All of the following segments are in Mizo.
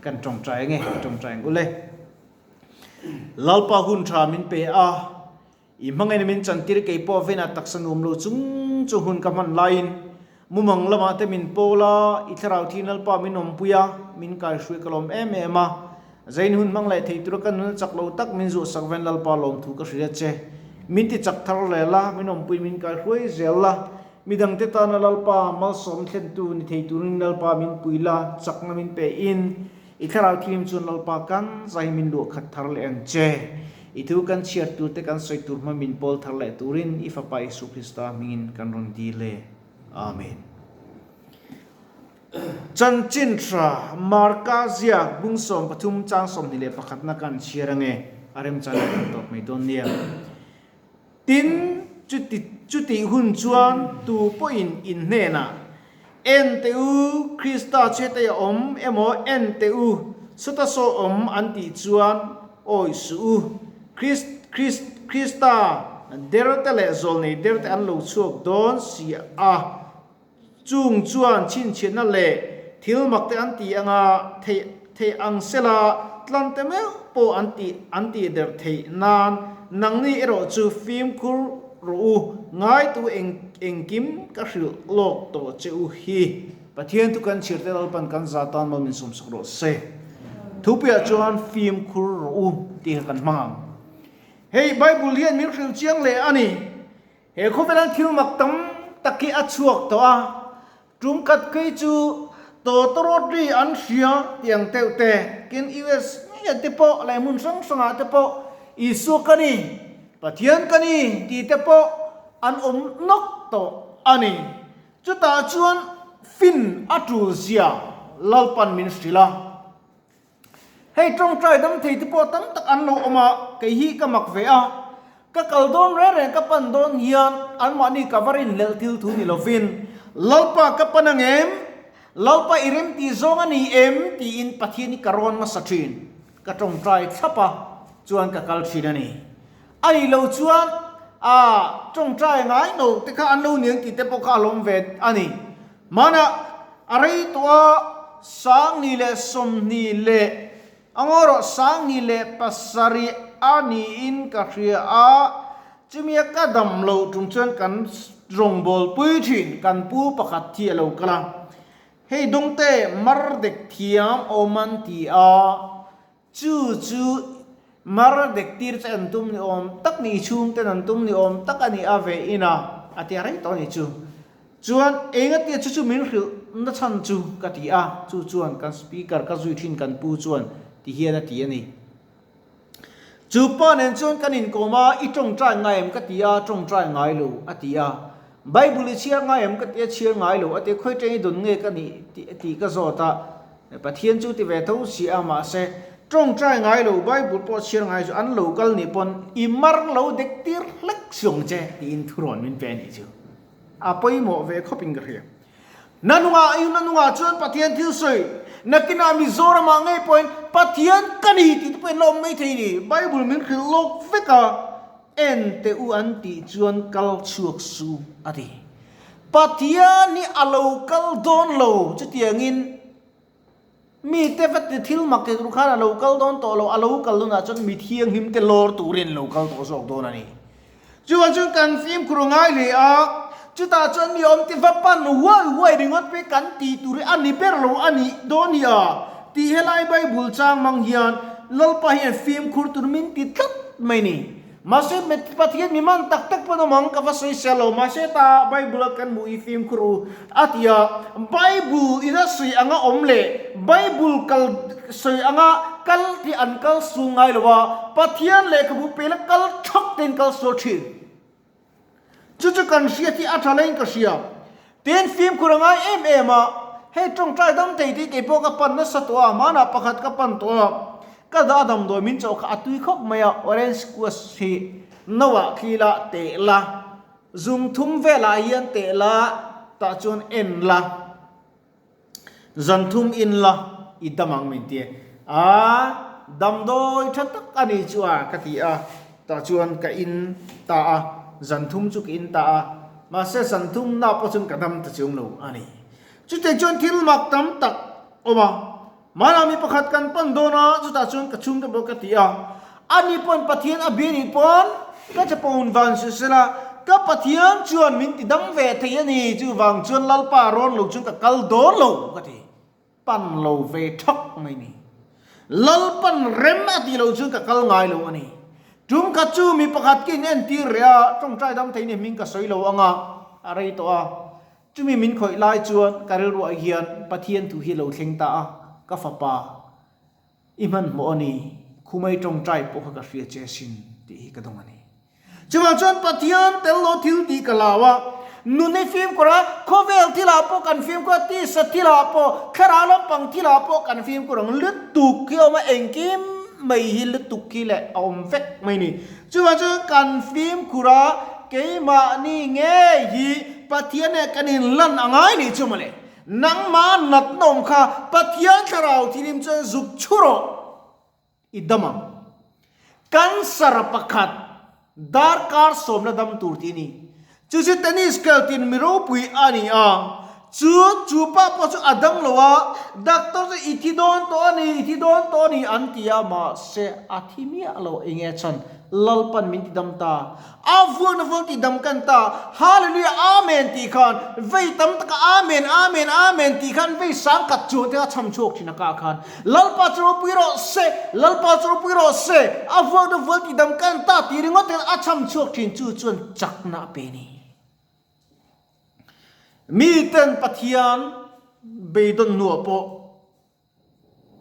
Kan tawngtai ange, tawngtai ang ule. Lalpa hun tha min pe a, i hmangaihna min chantir kei pawh vena taksa nuam lo chung chung hun ka hman laiin mumang lamah te min pawl a, i thlarau thi Lalpa min awmpui a, min kaihruai ka lawm em em a. Zain hun hmang leh thei tura ka nuna chak lo tak min zuhsak ven Lalpa lawmthu ka hria che. Min ti chak thar leh la, min awmpui min kaihruai zel la, Midangte tana Lalpa malsawm thlentu ni thei turin Lalpa min pui la, chakna min pe in, i thlarau thilim chuan Lalpa kan zai min luah khat thar leh ang che. I thu kan chhiar tur te kan sawi tur hma min pawl thar leh turin i Fapa Isu Krista hmingin kan rawn dil e. Amen. Chanchin tha Marka ziak bung 13 chang 21 na kan chhiar ange, a remchang leh kan tawp mai dawn nia. Tin, chuti chutih hun chuan tu pawhin in hnenah, En teh u, Krista chhete a awm emaw en teh u, sawta saw awm an tih chuan awi suh u. Krist, Krist, Krista derte leh zawlnei derte an lo chhuak dawn si a, chung chuan chhinchhiahna leh thil makte an ti anga theih theih ang sela tlante meuh pawh an tih an tih der theih nan nangni erawh chu fimkhur rawh u, ngaitu eng engkim ka hrilh lawk tawh che u hi. Pathian thu kan chhir te Lalpan kan za tan mal min sawmsak rawh se. Thupuiah chuan fimkhur rawh u tih kha kan hmang ang. Hei Bible hian min hrilh chiang leh a ni. He khawvelan thil mak tam tak hi a chhuak tawh a, tum khat phei chu tawtawrawt ri an hria tih ang deuh te, tin US ngei te pawh leh hmun hrang hrangah te pawh Isua ka ni, Pathian ka ni tih te pawh an awm nawk tawh a ni. Chutah chuan fin a tul zia Lalpan min hrilh a. Hei tawngtai dam thei te pawh tam tak an lo awm a, kei hi ka mak ve a. Ka kal dawn reng reng ka pan dawn hian anmahni ka va rinhlelh thil thu ni lovin, Lalpa ka pan ang em? Lalpa i rem tih zawng a ni em? tiin Pathian hi ka rawn hmasa thin. Ka tawngtai thlap a, chuan ka kal thin a ni. A nih loh chuan a tawngtai ngai no te kha an lo niang tih te pawh kha a lawm ve a ni. Hmanah a rei tawh a, 20 leh 20 leh a ngaw rawh 27 a niin ka hria a, chumia ka dam loh tum chuan kan rawngbawlpui thin kan pu pakhat hi a lo kal a, hei dawngte mar dek thiam awm an ti a, Chu chu mar dek tir che an tum ni awm tak ni chhung ten an tum ni awm tak a ni a ve in a, a ti a rei tawh a ni chu. Chuan enga tia chu chu min hrilh na chhan chu ka ti a, chu chuan kan speaker ka zui thin kan pu chuan ti hian a ti a ni. Chu pa nen chuan kan inkawm a, i tawngtai ngai em ka ti a, tawngtai ngai lo a ti a. Bible i chhiar ngai em ka ti a, chhiar ngai lo a ti a, khawi teng i dawn nge ka nih tih ka zawt a, Pathian chu ti ve tho si a, mahse, tawngtai ngai lo Bible pawh chhiar ngai chu an lo kal nih pawn i mar lo dek tir hlek suang che tiin thurawn min pe a nih chu. A pawimawh ve khawp in ka hria. Na nungah i na nungah chuan Pathian thil sawi nakinah Mizoramah ngei pawhin Pathian ka ni tih te pawhin la awm mai thei ni. Bible min hrilh lawk vek a. En teh u an tih chuan kal chhuak su a ti. Pathian hi a lo kal dawn lo chutiangin mite va ti thil mak ti tur khan a lo kal dawn tawh lo, a lo kal dawnah chuan mi thianghlim te lawr turin lo kal tawh zawk dawn a ni. Chuvang chuan kan fimkhur ngai hle a, chutah chuan mi awm ti va pan huai huai ringawt pek kan tih tur hi a ni ber lo a nih dawn hi a tih helai Bible chang mang hian Lalpa hian fimkhur tur min ti tlat mai ni. Mahse, Pathian mi man tak tak pawn awm ang, ka va sawi sia lo. Mahse, ta Bible a kan hmuh hi fimkhur u a ti a. Bible ina sawi anga awm leh Bible kal sawi anga kal tih an kal sul ngai lo a, Pathian lehkhabu pela kal thak tein kal sual thin. Chu chu kan hriat hi a tha laiin ka hria. Tin, fimkhur a ngai em em a, hei tawngtai dam thei tih kei pawh ka pan nasa tawh a, hmanah pakhat ka pan tawh a, ka dah damdawi min chawh kha a tui khawp mai a, orange squash hi no ah thli la, teh la, zum thum velah hian teh la, tah chuan en la, zan thum in la, i dam ang min ti a, damdawi tha tak a ni chu a ka ti a, tah chuan ka in ta a, zan thum chu ka in ta a, mahse zan thum na pawh chuan ka dam ta chiang lo a ni. Chutiang chuan thil mak tam tak awm a. Hmanah mi pakhat kan pan dawn a, chutah chuan ka chhungte pawh ka ti a. Ani pawn Pathian a bia nih pawn ka chapo van suh sela, ka Pathian chuan min ti dam ve thei a ni, chuvang chuan Lalpa rawn lo chuan ka kal dawn lo ka ti. Pan lo ve thak mai ni. Lalpan rem a tih loh chuan ka kal ngai lo a ni. Tum khat chu mi pakhat ka in entir reh a, tawngtai dam thei ni hming ka sawi lo ang a, a rei tawh a. Chumi min khawih lai chuan ka rilruah hian Pathian thu hi a lo thleng ta a, ka fapa, i hmanhmawh a ni, khumai tawngtai pawh kha ka hria che asin tih hi ka dawng a ni. Chuvang chuan Pathian tel lo thil tih ka lau a, nun hi fimkhur a, khawvel thilah pawh kan fimkhur a, tisa thilah pawh, thlarau lampang thilah pawh kan fimkhur ang lutuk hi a awm a, engkim mai hi lutuk hi leh a awm vek mai ni. Chuvang chuan kan fimkhur a, keimahni ngei hi Pathian nge kan inlan a ngai nih chu mawle. Nangmah natna awm kha Pathian thlarau thilim chuan zuk chhu rawh. I dam ang. Cancer pakhat darkar sawmna dam tur tih a ni. Chu chu tennis khel tin mi ropui a ni a. Chu chu pa pawh chu a dam lo a, doctor chu i thi dawn tawh a ni, i thi dawn tawh a ni an ti a, mahse a thi miah lo eng nge chhan Lalpan min ti dam ta. A vuakna vuak tih dam kan ta. Hallelujah Amen tih khan vei tam taka Amen Amen Amen tih khan vei sang khat chuang te kha chham chhuak thin a kah khan Lalpa chu ropui rawh se Lalpa chu ropui rawh se a vuakna vuak tih dam kan ta tih ringawt hian a chham chhuak thin chu chuan chakna a pe ni. Miten Pathian beidawn hnuah pawh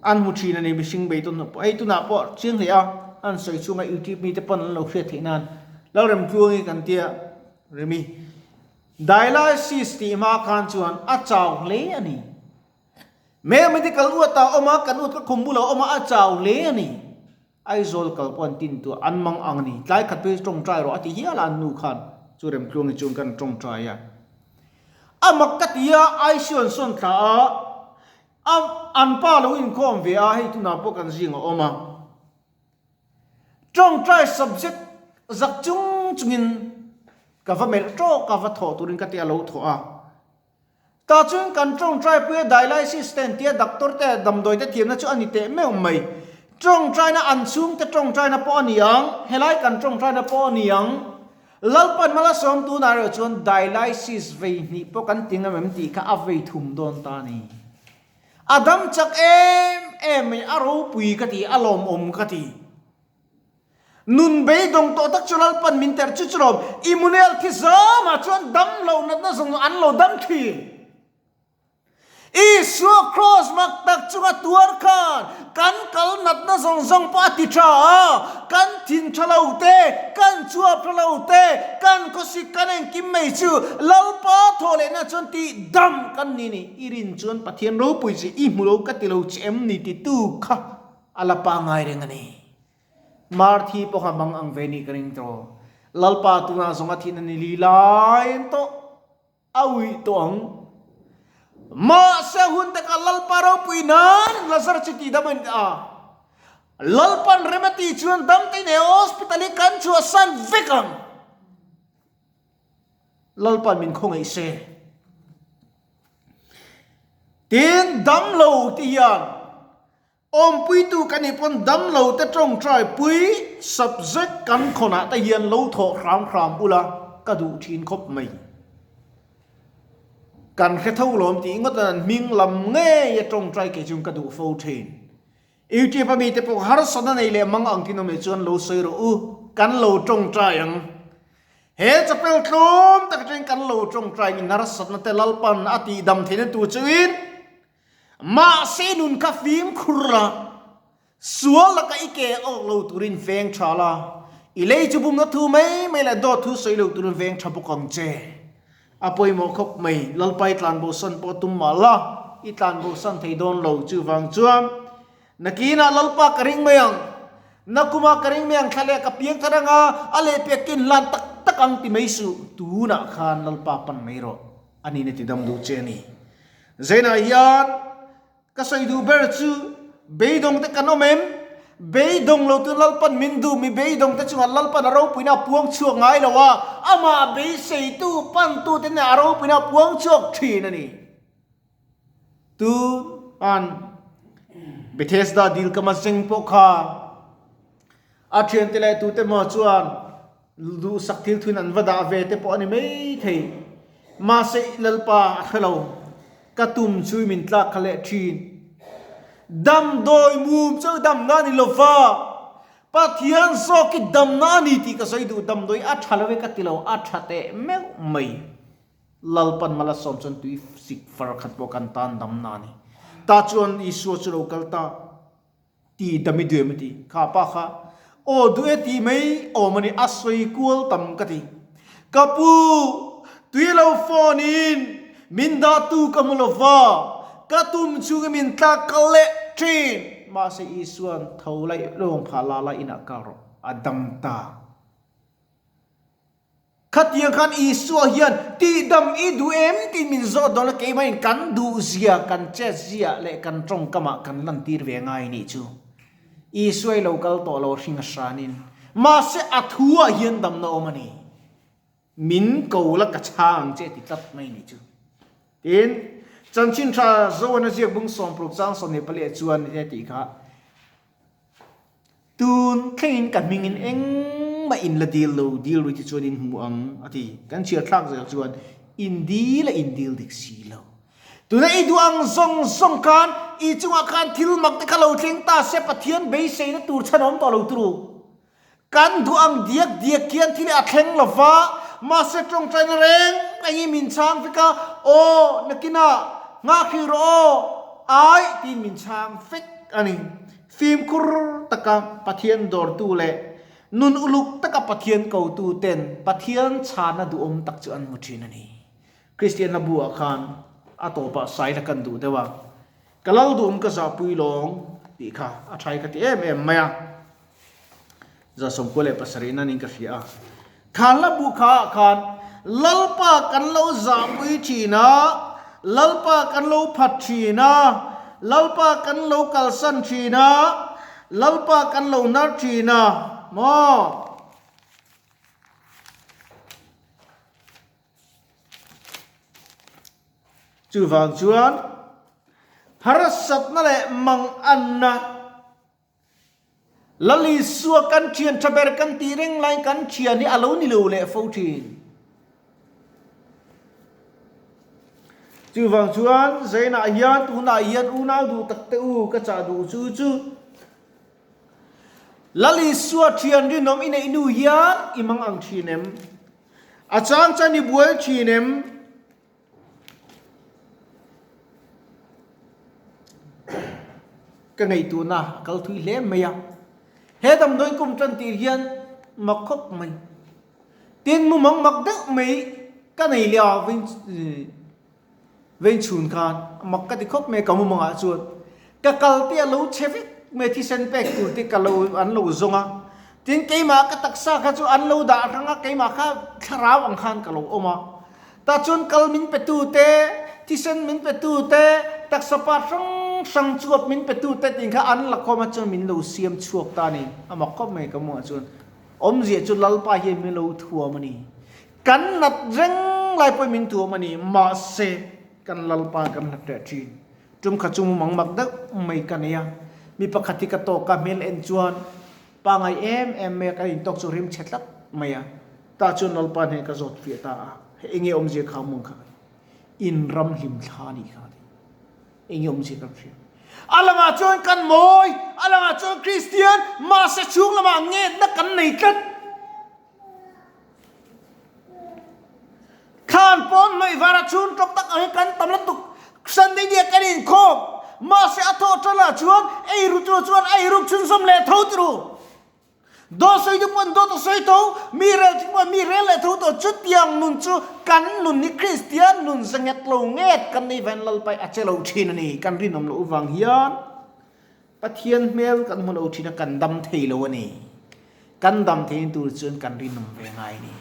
An hmu thin a ni, mihring beidawn pawh hei tunah pawh chiang hle a, an sawi chhunga YouTube mite pawn an lo hriat theih nan Lalremtluangi kan tia Remi Dialysis tih hma khan chuan a chau hle a ni. Me medical uat ah awm a, kan uat ka khum bulah awm a, a chau hle a ni. Aizawl kal pawh an tin tuah an mang ang a ni. Tlai khat phei tawngtai rawh a ti hial a an nu khan chu Remtluangi chuan kan tawngtai a. A mak ka ti a, ICU an sawn thla a, A an pa lo inkhawm ve a, hei tunah pawh kan zing a awm a. Tawngtai subject zak chung chungin ka va melh tawk a, va thawh turin ka ti a lo thawh a. Tah chuan kan tawngtai puia dialysis te an tia doctor te damdawi te thiamna chu a ni teh meuh mai. Tawngtaina an chhungte tawngtaina pawh a ni ang, helai kan tawngtaina pawh a ni ang. Lalpan hmala sawm tunah erawh chuan dialysis vei hnih pawh kan ti ngam em tih kha a vei thum dawn ta a ni. A dam chak em em mai, a ropui ka ti, a lawmawm ka ti. Nun beidawng tawh tak chu Lalpan min terh chu chu lawm, Immanuel thi zamah chuan dam loh natna zawng an lo dam thin. Isua kraws mak tak chunga tuar khan kan kal natna zawng zawng pawh a ti tha a, kan thin tha lo te, kan chuap tha lo te, kan khawsik kan engkim mai chu Lalpa thawh lehna chuan tih dam kan ni ni. I rin chuan Pathian ropui che i hmu lo ka ti lo che em ni titu kha a la pangai reng a ni. Marthi pawh kha mang ang ve nih ka ring tawh. Lalpa tunah zawng a thihna ni li lai an tawh. A uih tawh ang. Mahse hun takah Lalpa ropui nan Lazarus chu tihdam a ni ta. Lalpan rem a tih chuan dam te nei hospital hi kan chhuahsan vek ang. Lalpan min khawngaih se. Tin dam lo ti hian Awmpuitu kan nih pawn damlo te tawngtai pui subject kan khawnah te hian lo thawh hram hram ula ka duh thin khawp mai. Kan hre tho lawm tih ngawt an hming lam ngei a tawngtai kei chuan ka duh fo thin. YouTube a mite pawh harsatna nei leh mang ang tin awm leh chuan lo sawi rawh u, kan lo tawngtai ang. He chapel tlawm tak atangin kan lo tawngtai in harsatna te Lalpan a tihdam theihna tur chuin Mahse nun kha fimkhur la, sual laka i ke awk lo turin veng tha la, i lei chu bumna thu mai mai leh dawt thu sawi lo turin veng tha bawk ang che. A pawimawh khawp mai, Lalpa i tlanbosan pawh tum mah la, i tlanbosan thei dawn lo, chuvang chuan nakinah Lalpa ka ring mai ang, nakuma ka ring mai ang thla leh ka piang thar anga a lehpek kin hlan tak tak ang ti mai suh, tunah khan Lalpa pan mai rawh, a nihna ti dam duh che a ni. Zainah hian ka sawi duh ber chu beidawng te kan awm em? Beidawng lo tu Lalpan min duh, mi beidawng te chungah Lalpan a ropuina a puang chhuak ngai lo a, amah beiseitu pantu te nen a ropuina a puang chhuak thin a ni. Tun an. Bethesda dil kama zeng pawh kha a thiante leh tute maw chuan duhsak thil thuin an va dah ve te pawh a ni mai thei. Mahse Lalpa a hre lo, ka tum chu min tlak kha leh thin. Damdawi mum chu damna a ni lo va, Pathian zawk hi damna a ni tih ka sawi duh, damdawi a tha lo e ka ti lo, a tha teh meuh mai. Lalpan mal a sawm chuan tui sik far khat pawh kan tan damna a ni. Tah chuan Isua chu lo kal ta ti dam i duh em a ti. Kha pa kha aw duh e tih mai awm a ni, a sawi kual tam ka ti. Ka pu, tui lo phone in min dah tu ka hmu lo va, ka tum chungin min tlak kal leh thin. Mahse Isua'n tho laih lawng phah la la inah kal rawh, a dam ta. Khatiang khan Isua hian tihdam i duh em tih min zawt dawn a, keimahin kan duh zia, kan chet zia leh kan tawngkamah kan lantir ve ngai nih chu. Isua i lo kal tawh lo hring a hranin, mahse a thu ah hian damna awm a ni. Min ko la ka chhang ang che ti tlat mai nih chu. Tin, Chanchin Tha Zoan a ziak bung sawmpruk chang 24 ah chuan he tih kha, Tun thlengin ka hmingin engmah in la dil lo, dil rui te chuan in hmu ang, a ti. Kan chhiar thlak zel chuan in dil a in dil dik si lo. Tuna i duh ang zawng zawng khan i chungah khan thil mak te kha lo thleng ta se Pathian beiseina tur chhan awm tawh lo turu. Kan duh ang diak diak khian thil hi a thleng lo va, mahse tawngtaina reng rengin min chhang vek a, Aw, nakinah nghahhrih rawh aw, ai tiin min chhang vek a ni. Fimkhur taka Pathian dawrtu leh nun uluk taka Pathian kotu ten Pathian chhana duhawm tak chu an hmu thin a ni. Kristianna buah khan a tawpah saila kan duh deuh a, Ka lal duhawm ka zahpui lawng tih kha a tha hi ka ti em em mai a. 97 nan in ka hria a. Kha hla bu kha ah khan Lalpa kan lo zahpui thin a, Lalpa kan lo phat thin a, Lalpa kan lo kalsan thin a, Lalpa kan lo nar thin a, maw? Chuvang chuan harsatna leh manganna Lal Isua kan thian tha ber kan tih reng laiin kan thian hi a lo ni lo leh fo thin. Chuvang chuan Zainah hian tunah hian unau duh tak te u ka chah duh chu chu Lal Isua thian rinawm i neih nu hian i mang ang thin em? A chang chuan i buai thin em? Ka ngaihtuahna a kal thui hle mai a, he damdawi kum tan tir hian mak khawp mai. Tin mumang mak deuh mai ka nei leh a vein chhun khan mak ka ti khawp mai ka mumangah chuan ka kal te a lo chhe vek mai thisen pek tur te ka lo an lo zawng a, tin keimah ka taksa kha chu an lo dah hrang a keimah kha thlarau ang khan ka lo awm a. Tah chuan kal min petu te, thisen min petu te, taksa pa hrang hrang chuap min petu te tih kha an la khawm a chuan min lo siam chhuak ta a ni. A mak khawp mai ka hmuh ah chuan awmzia chu Lalpa hian min lo thuam a ni. Kan nat reng lai pawhin min thuam a ni. Mahse, kan Lalpa kan hlat reh thin. Tum kha chu mumang mak deuh mai ka nei a. Mi pakhat hi ka tawk a, hmel en chuan pangai em em mai a, kan intawk chu rim chhe tlat mai a. Tah chuan Lalpa hnen ka zawt fiah ta a, hei enge awmzia kha mawng kha ka ti. In ram hlim thla anih kha ka ti. Enge awmzia kan hria. A langah chuan kan mawi, a langah chuan Kristian, mahse chhung lamah ngetna kan nei tlat. Thlan pawn hnawih vara chhun tawp tak ang hi kan tam lutuk. Sunday ni ah kan inkhawm, mahse a thawh ṭanah chuan eiru tur chuan a eiruk chhunzawm leh tho turu. Dawt sawi tu pawn dawt a sawi tho, mi rel chu pawn mi rel leh tho tawh. Chutiang nun chu kan nun hi Kristian nun za nghet lo nget kan nei vain Lalpai a che lo thin a ni. Kan rinawm loh vang hian Pathian hmel kan hmu lo thin a, kan dam thei lo a ni. Kan dam theihna tur chuan kan rinawm ve ngai a ni.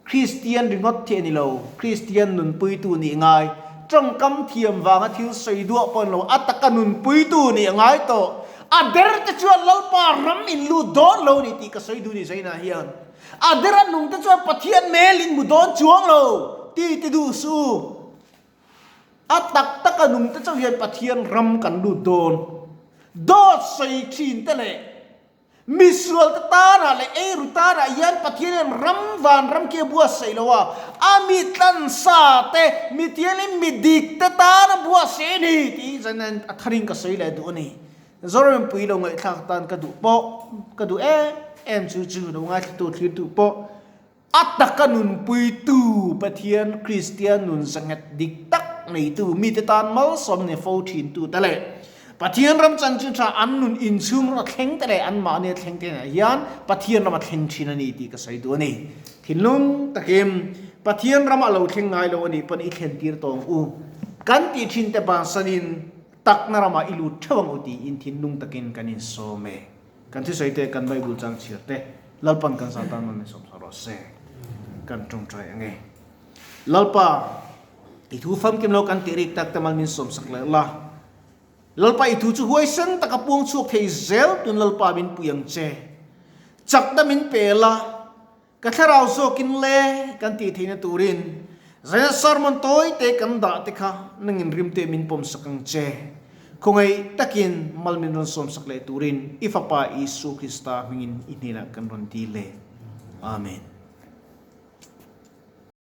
Kristian ringawt hi a ni lo, Kristian nunpuitu nih ngai, tawngkam thiam vanga thil sawi duah pawh a ni lo, a taka nunpuitu nih a ngai tawh. A der te chuan Lalpa ram in lut dawn lo ni tih ka sawi duh ni Zaina hian. A der a nung te chuan Pathian mel in mu dawn chuang lo ti ti duh suh u. A tak taka nung te chauh hian Pathian ram kan lut dawn. Dawt sawi thin te leh Misualte tanah leh eiru tanah hian Pathian hian ram van ram khi a buatsaih lo a, a mi tlansa te, mi thianghlim mi dik te tan a buatsaih a ni tih zanin a tharin ka sawi leh duh a ni. Zoram mipui lo ngaihthlak tan ka duh pawh ka duh em em chu chu lo ngaithlatu thlirtu pawh A taka nunpuitu Pathian Kristian nun zanghet dik tak neitu mite tan malsawm ni fo thintu te leh Pathian ram chanchin tha an nun inchhung rawh a thleng te leh anmahni a thleng te hnenah hian Pathian ram a thleng thin a ni tih ka sawi duh a ni. Thinlung takin Pathian ram a lo thleng ngai lo a nih pawn i thlen tir tawng u. Kan tih thin te bansanin takna ramah i lut theuh ang u tiin thinlung takin kan insawm e. Kan thusawi te, kan Bible chang chhiar te, Lalpan kan zah tan man min sawm sak rawh se. Kan tawngtai ang e. Lalpa, i thu famkim lo kan tih rik tak te mal min sawm sak leh la. Lalpa, i thu chu huaisen taka puang chhuak thei zel tun Lalpa min pui ang che. Chakna min pe la. Ka thlarau zawkin le kan tih theihna turin zaina sermon tawi te kan dah te kha nangin rimte min pawm sak ang che. Khawngaih takin mal min rawn sawm sak leh turin i Fapa Isu Krista hmingin i hnenah kan rawn dil e. Amen.